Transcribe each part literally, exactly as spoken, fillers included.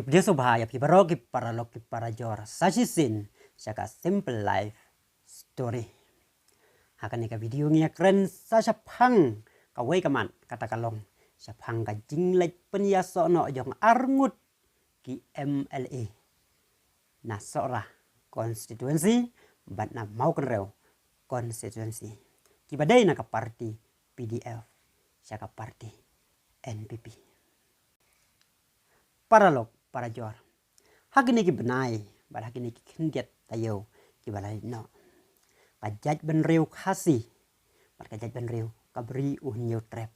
Video sngewbha ïa phi baroh ki paralok ki parajor, sa shisien sha ka Simple Life Story. Ha kane ka video ngi ïa kren sa shaphang kawei ka mat, kata ka long shaphang ka jingleit pynïasoh noh jong arngut ki M L A na Sohra constituency bad na Mawkynrew constituency, kiba dei na ka party P D F sha ka party N P P. Paralok parajor, ha kine ki bnai bad ha kine ki khyndiat taïew kiba la leit noh, ka jaitbynriew Khasi bad ka jaitbynriew ka bri u Hynñiewtrep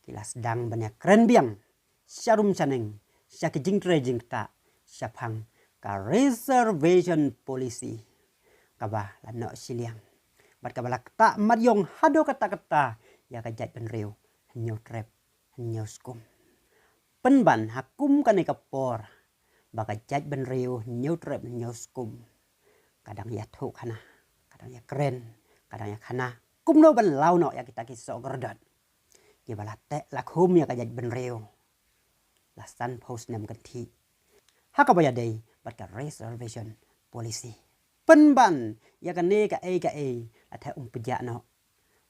ki la sdang ban ïa kren biang sharum shaneng sha ki jingtrei jingktah shaphang ka reservation policy kaba la noh shiliang bad kaba la ktah mat ïong haduh katta katta ïa ka jaitbynriew Hynñiewtrep Hynñiewskum. Pynban ha kum kane ka por ba ka jaitbynriew Hynñiewtrep Hynñiewskum ka dang ïathuh khana, ka dang ïakren, ka dang ïakhana kumno ban law noh ïa kita ki soh kordot kiba la teh la khum ïa ka jaitbynriew la sanphew snem kynthih ha kaba ïadei bad ka reservation policy. Pynban ïa kane kaei kaei la theh um pjah noh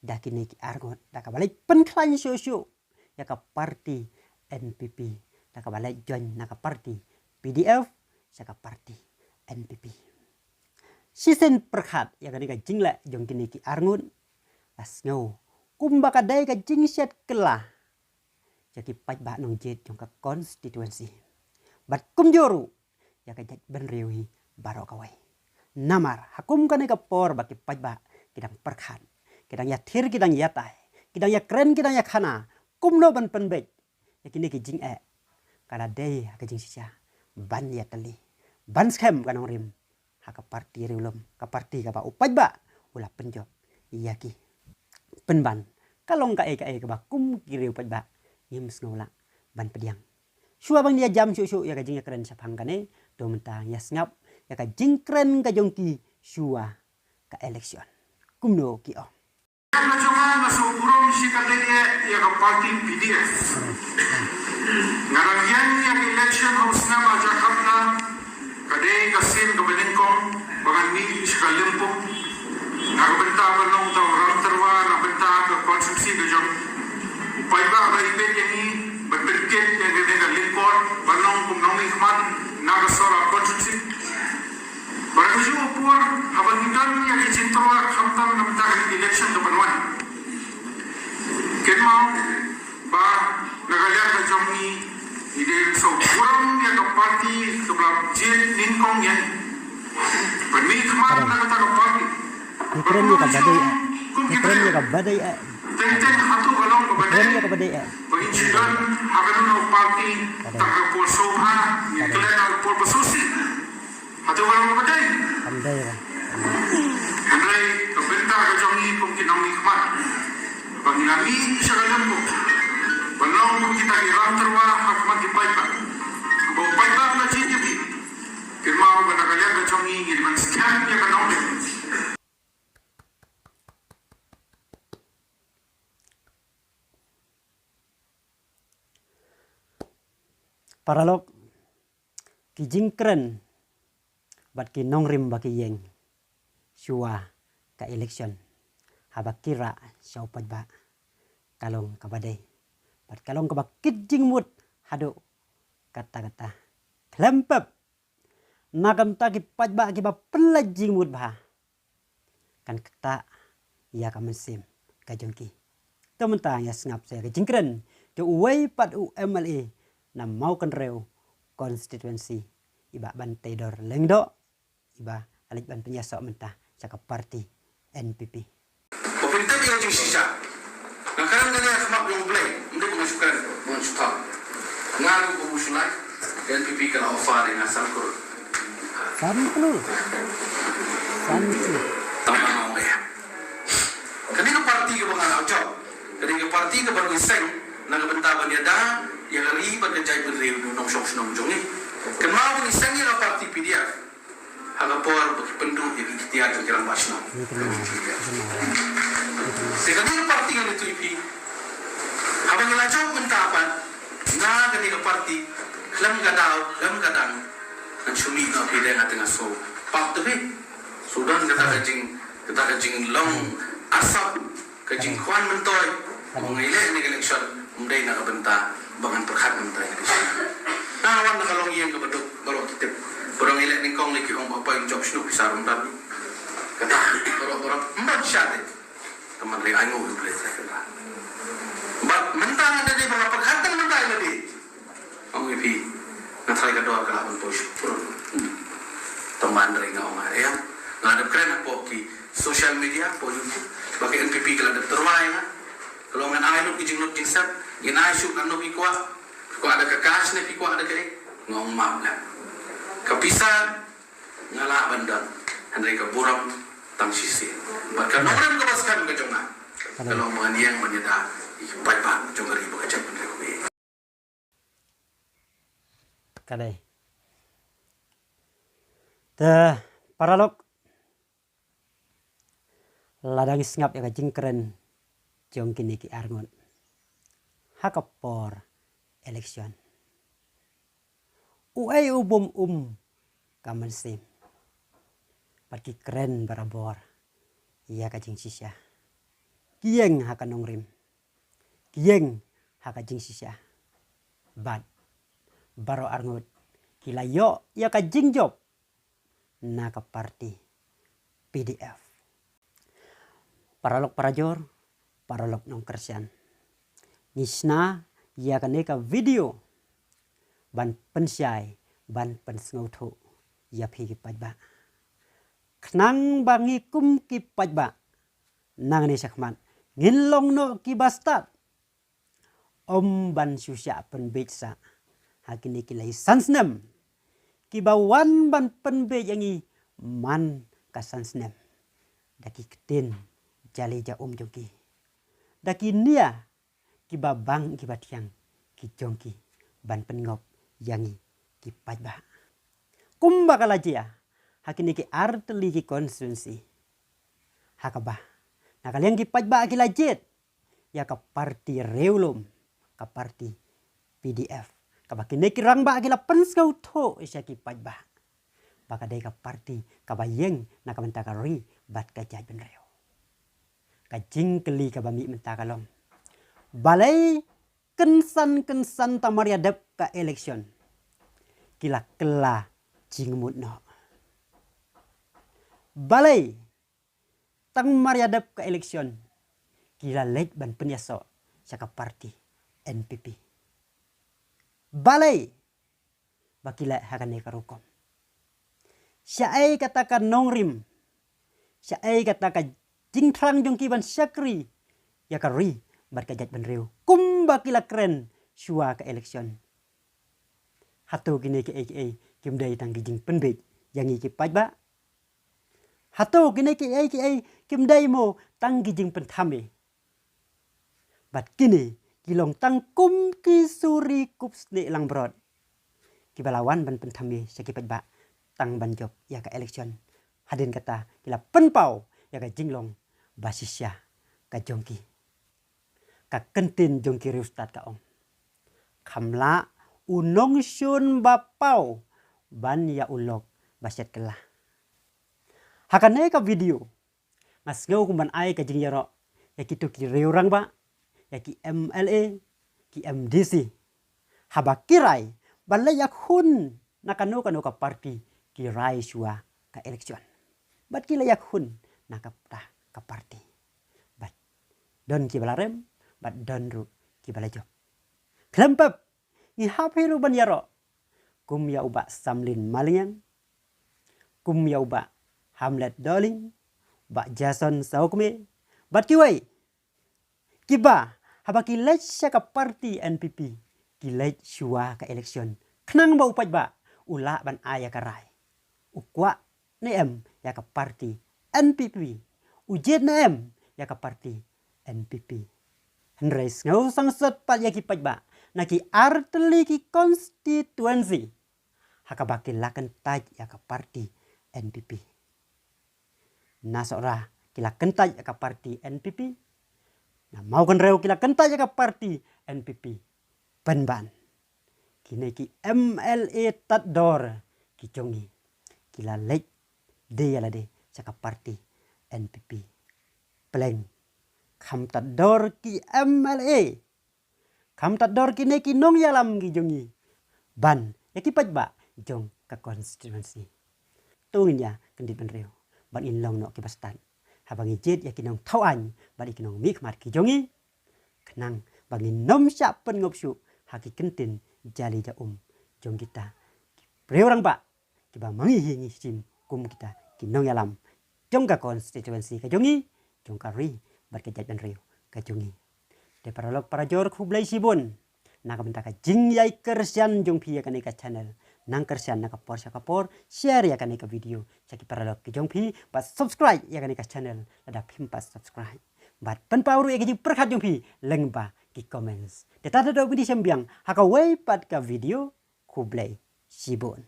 da kine ki arngut da kaba leit pynkhlaiñ shuh shuh ïa ka party N P P, da kaba leit join na ka party P D F sha ka party N P P. Shisien pyrkhat ïa kane ka jingleh jong kine ki arngut, la sngew kumba ka dei ka jingshet kylla ïa ki paidbah nongjied jong ka constituency bad kumjuh ruh ïa ka jaitbynriew hi baroh kawei. Namar ha kum kane ka por ba ki paidbah ki dang pyrkhat, ki dang ïathir, ki dang ïatai, ki dang ïakren, ki dang ïakhana kumno ban pynbeit ïa kine ki jingeh, ka la dei ha ka jingshisha ban ïatylli, ban skhem ka nongrim ha ka party riewlum, ka party kaba u paidbah u la pynjop ïa ki. Pynban ka long kaei kaei kaba kum ki riew paidbah ngim sngew lah ban pdiang. Shuwa ban ïa jam shuh shuh ïa ka jingïakren shaphang kane, to mynta ïa sngap ïa ka jingkren ka jong ki shuwa ka election. Kumno ki ong. Ka jong nga nga sngewburom shikatdei ïa ka party P D F. Nga dang ïeng ïa ka election ha u snem ar hajar khatphra, ka dei ka sien kaba nyngkong ba ngan mih sha ka lympung na ka bynta ban long uta u ram tyrwa na bynta ka constituency ka jong u paidbah ba ibit ïa ngi ban pynkit ïa kane ka lyngkor ban long kum nongmihkhmat na ka Sohra constituency. Bad ha kajuh ka por haba ngi don ïa ka jingtyrwa khamtam na bynta ka election kaban wan, kynmaw ba na ka liang ka jong ngi ngi dei sngewburom ïa ka party kaba la jied nyngkong ïa ngi. Ban mihkhmat na kata ka party. Ngi kren ïa kaba dei eh. Ngi kren ïa kaba dei eh. Teng teng hato ka long kaba dei. Ngi kren ïa kaba dei eh. Ba ngi jied don ha kano kano ka party tang ha ka por sngewbha, ngi klet ha ka por ba sngewsih. Hato ka long kaba dei? Kam dei ba. Hynrei ka bynta ka jong ngi kum ki nongmihkhmat ba ngi la mih sha ka lympung ban long kum kita ki ram tyrwa ha khmat ki paidbah. Ba u paidbah u la jied ïa phi. Kynmaw ba na ka liang ka jong ngi ngin ïa ban skhem ïa ka nongrim. Paralok, ki jingkren bad ki nongrim ba ki ïeng shuwa ka election haba ki rah sha u paidbah ka long kaba dei bad ka long kaba kit jingmut haduh katta katta. Khlem pep na ka bynta ki paidbah kiba pynlait jingmut bha kan ktah ïa ka mynsiem ka jong ki. To mynta ïa sngap sa ïa ka jingkren jong uwei pat u M L A na Mawkynrew constituency, i Bah Banteidor Lyngdoh, i ba la leit ban pynïasoh mynta sha ka party N P P. Ba pyntip ïa ka jingshisha. Nga kren kane ha khmat jong U Blei, ym dei ba nga shu kren, ba nga shu thap. Nga ruh ba u shu lai, N P P ka la offer ïa nga san klur. San klur. San klur. Tang ba nga ong ïa. Kane ka party kaba nga la jop, kane ka party kaba ngi seng na ka bynta ban ïada ïa ka ri bad ka jaitbynriew, nongshong shnong jong ngi. Kynmaw ba ngi seng ïa ka party P D F ha ka por ba ki pynduh ïa ki iktiar jong ki rangbah shnong. Te kane ka party ngan ïathuh ïa phi, haba ngi la jop mynta pat na kane ka party, Khlem ka daw, khlem ka dang. Ngan shu mih noh phi dei nga te nga so. Pap te phi. Sudan kata ka jing, kata ka jinglong asap, ka jingkhwan myntoi. Ong ngi leh ne ka election, ym dei na ka bynta ba ngan pyrkhat mynta ïa ka election. Na wan na ka longïing kaba duk, baroh ki tip. Baroh ngi leh nyngkong leh ki ong ba poi jop shnong phi sa rum dan. Kata baroh baroh ym ban sha te. Te man ri ai ngu ïa u Blei sa kata. Bad mynta nga dei ba nga pyrkhat tang mynta ïa lade. Ong ïa phi, nga tharai ka dor ka lah ban poi shuh. Te man ri nga ong ïa nga la dep kren hapoh ki social media, hapoh YouTube, ba ki N P P ki la dep tyrwa ïa nga. Ka long ngan ai lut ki jinglut jingsep, ngin ai shuh katno phi kwah, phi kwah da ka cash ne phi kwah da kaei. Nga ong map leh. Ka pisa nga lah ban don, hynrei ka burom tang shisien. Bad ka nongrim kaba skhem ka jong nga ka long ba ngan ïeng ban ïada ïa ki paidbah jong ka ri bad ka jaitbynriew. Ka dei. Te paralok, lada ngi sngap ïa ka jingkren jong kine ki arngut ha ka por election, uei u bym um ka mynsiem? Bad ki kren barabor ïa ka jingshisha. Ki ïeng ha ka nongrim, ki ïeng ha ka jingshisha. Bad baroh arngut ki la ïoh ïa ka jingjop na ka parti P D F. Paralok parajor, paralok nongkyrshan, ngi shna ïa kane ka video ban pynshai, ban pynsngewthuh ïa phi ki paidbah, khnang ba ngi kum ki paidbah nangne shakhmat ngin long noh kiba stad, ym ban shu shah pynbiej sah ha kine ki lai san snem kiba wan ban pynbiej ïa ngi man ka san snem da ki ktien jali ja um jong ki, da ki nia kiba bang kiba thiang ki jong ki ban pynngop ïa ngi ki paidbah. Kumba ka la jia ha kine ki ar tylli ki constituency, ha kaba na ka liang ki paidbah ki la jied ïa ka parti riewlum, ka parti P D F, kaba kine ki rangbah ki la pynsngewthuh sha ki paidbah ba ka dei ka parti kaba ïeng na ka bynta ka ri bad ka jaitbynriew. Ka jingkylli kaba mih mynta ka long, balei kynsan kynsan tang mar ïa dep ka election ki la kylla jingmut noh? Balei tang mar ïa dep ka election ki la leit ban pynïasoh sha ka parti N P P? Balei ba ki leh ha kane ka rukom? Shaei kata ka nongrim, shaei kata ka jingthrang jong ki ban shakri ïa ka ri bad ka jaitbynriew kumba ki la kren shuwa ka election? Hato kine kiei kiei kim dei tang ki jingpynbiej ïa ngi ki paidbah? Hato kine kiei kiei kim dei mo tang ki jingpynthame? Bad kine ki long tang kum ki suri kup snieh langbrot kiba la wan ban pynthame sha ki paidbah tang ban jop ïa ka election. Hadien kata ki la pynpaw ïa ka jinglong ba shisha ka jong ki. Ka kyntien jong ki riewstad ka ong, kham lah u nongshun ba paw ban ïa u lok ba shet kylla. Ha kane ka video nga sngew kum ban ai ka jingïaroh ïa kito ki riew rangbah, ïa ki M L A, ki M D C, haba ki rai ban leit ïakhun na kano kano ka parti, ki rai shuwa ka election bad ki leit ïakhun na kata ka parti. Bad don kiba la rem bad don ruh kiba la jop. Khlem pep, ngi hap hi ruh ban ïaroh kum ïa u Bah Samlin Maliang, kum ïa u Bah Hamlet Dohling, Bah Jason Sawkmie bad kiwei kiba haba ki leit sha ka parti N P P ki leit shuwa ka election khnang ba u paidbah u lah ban ai ïa ka rai, u kwah ne em ïa ka parti N P P, u jied ne em ïa ka parti N P P. Hynrei sngew sangsot pat ïa ki paidbah na ki artylli ki constituency ha kaba ki la kyntait ïa ka parti N P P. Na Sohra ki la kyntait ïa ka parti N P P. Na Mawkynrew ki la kyntait ïa ka parti N P P. Pynban kine ki M L A tad dor ki jong ngi ki la leit die ïa lade sha ka party N P P. Pleng, kham tad dor ki M L A, kham tad dor kine ki nongïalam ki jong ngi ban ïa ki paidbah jong ka constituency. To ngin ïa kyndit bynriew bad ngin long noh kiba stad haba ngi jied ïa ki nongthaw aiñ bad ïa ki nongmihkhmat ki jong ngi, khnang ba ngin nym shah pynngop shuh ha ki kyntien jali ja um jong kita ki briew rangbah kiba ma ngi hi ngi shim kum kita ki nongïalam jong ka constituency ka jong ngi, jong ka ri bad ka jaitbynriew ka jong ngi. Te paralok parajor, khublei shibun na ka bynta ka jingïai kyrshan jong phi ïa kane ka channel. Nang kyrshan na ka por sha ka por, share ïa kane ka video sha ki paralok ki jong phi, bad subscribe ïa kane ka channel lada phim pat subscribe. Bad pynpaw ruh ïa ki jingpyrkhat jong phi lyngba ki comments. Te tad haduh ban ïashem biang ha kawei pat ka video, khublei shibun.